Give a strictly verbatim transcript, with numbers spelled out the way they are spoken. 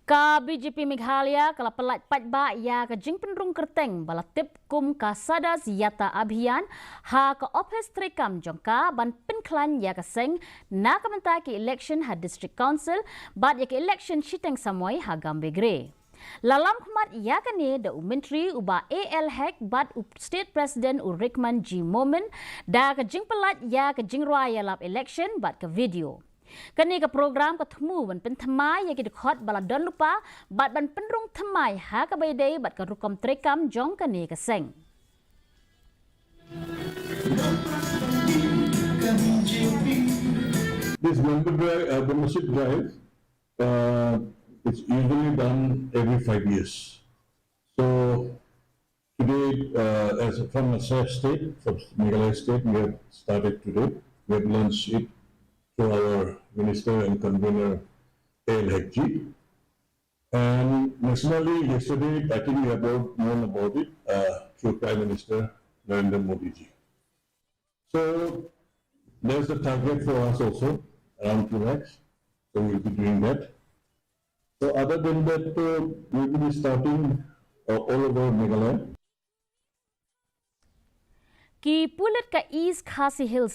Ka B J P Meghalaya ka la pyllait paidbah ïa ka jingpynrung kyrteng ba la tip kum ka Sadas Yatra Abhiyan ha ka ophis treikam jong ka ban pynkhlaiñ ïa ka seng na ka bynta ki election ha District Council bad ïa ka election shiteng samoi ha Gambegre. La lam khmat ïa kane da u Myntri u Bah A L Hek bad u State President u Rikman G Momin da ka jingpyllait ïa ka jingrwai ïalap election bad ka video. Kane ka program ka thmu ban pynthymmai ïa ki dkhot ba la don lypa bad ban pynrung thymmai ha kaba ïadei bad ka rukom treikam jong kane ka seng. This member drive, uh, membership drive, uh, it's usually done every five years. So today, uh, as from a sa-, state, from Meghalaya state, we have started today. We have launched it through our minister and convener, A L Hek G. And nationally, yesterday, I think we have all known about it, uh, through Prime Minister Narendra Modi ji. So there's a target for us also, around two lakhs. So we'll be doing that. So other than that, uh, we will be starting, uh, all over Meghalaya. Ki pulit ka East Khasi Hills